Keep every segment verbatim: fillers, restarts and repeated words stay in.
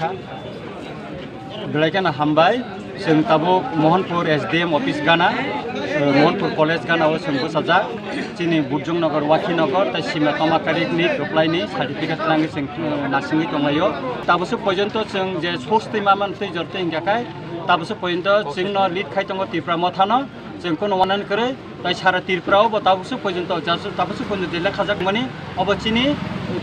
Belai kheno hambai, chwng tabuk Mohanpur S D M office gana, eh, Mohanpur college gana o chwng bwsajak, chini Burjung Nagar, Wakhi Nagar, tai sima toma karikni kwplaini certificate nangwi chwng, eh, nasingwi tonglaio. Tabukso porjonto chwng je source twi ma man twi jor twi hingkha khai, tabukso porjonto chwngno lead khai tongo Tipra Mothano, chwng kheno wanani kwrwi, tai sara Tripura o bo tabukso porjonto, tabukso porjonto je lekhajak mani, obo chini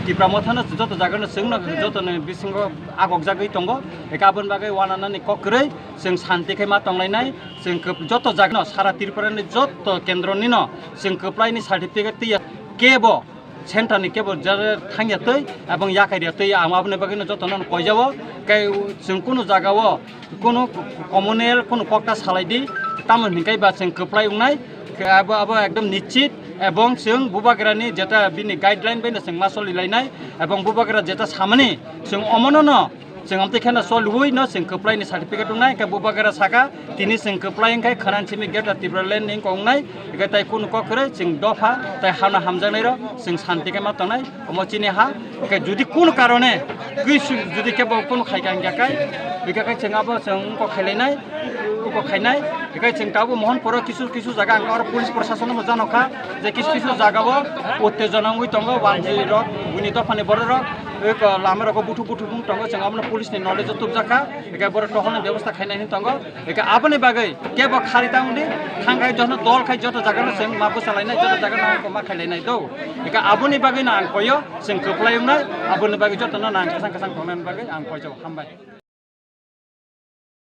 Tipra Mothano joto jagano chwngno jotoni bisingo agokjagwi tongo. Eka aboni bagwi wananani kok kwrwi chwng santi khe ma tonglainai, chwng kwp-, joto jagano sara Tripura ni joto kendro nino chwng kwplaini certificate twiya kebo center ni kebo jare thangya twi ebong yakarya twi ang aboni bagwino jotono koijao. Kai chwng kunu jagao kunu communal kunu kokta salai di, tamo hinkai ba chwng kwplai wngnai, abo, abo ekdom nischit, ebong chwng bubagrani jeta bini guideline baino chwng ma solilainai, ebong bubagra jeta samani chwng omono no chwng amtwi kheno solwi no chwng kwplai ni certificate wngnai, hwnkhe bubagra saka tini chwng kwplai wngkhai khwnan simi Greater Tipraland ni wngkha wngnai, hwnkhe tai kunu kok kwrwi chwng dopha tai hano hamjaknai rok chwng santi khe ma tongnai. Omo chini ha, hwnkhe jodi kunu karone kwi su-, jodi kebo kunu khaika hingkha khai, hingkha khai chwng abo chwng wngkok khailainai, wngkok khainai, hingkha chwng tabuk Mohanpuro kisu kisu jaga ang oro police prosason no jano kha, je kisu kisu jaga o uttejona wngwi tongo, wanjwi rok, buini dophani borok rok, eko lama rogo buthu buthu wng tongo, chwng abono police ni knowledge o tubjak kha, hingkha borok tohorni bebosta khainai hwn tongo. Eka aboni bagwi kebo khari tangdi, thangkhai jono dol khai joto jagano chwng ma bwsalainai, joto jagano ma khailainai do. Eka aboni bagwino ang koyo, chwng kwplai wngnai, aboni bagwi jotono nang kwchang kwchang tongnani bagwi ang koijao. Hambai.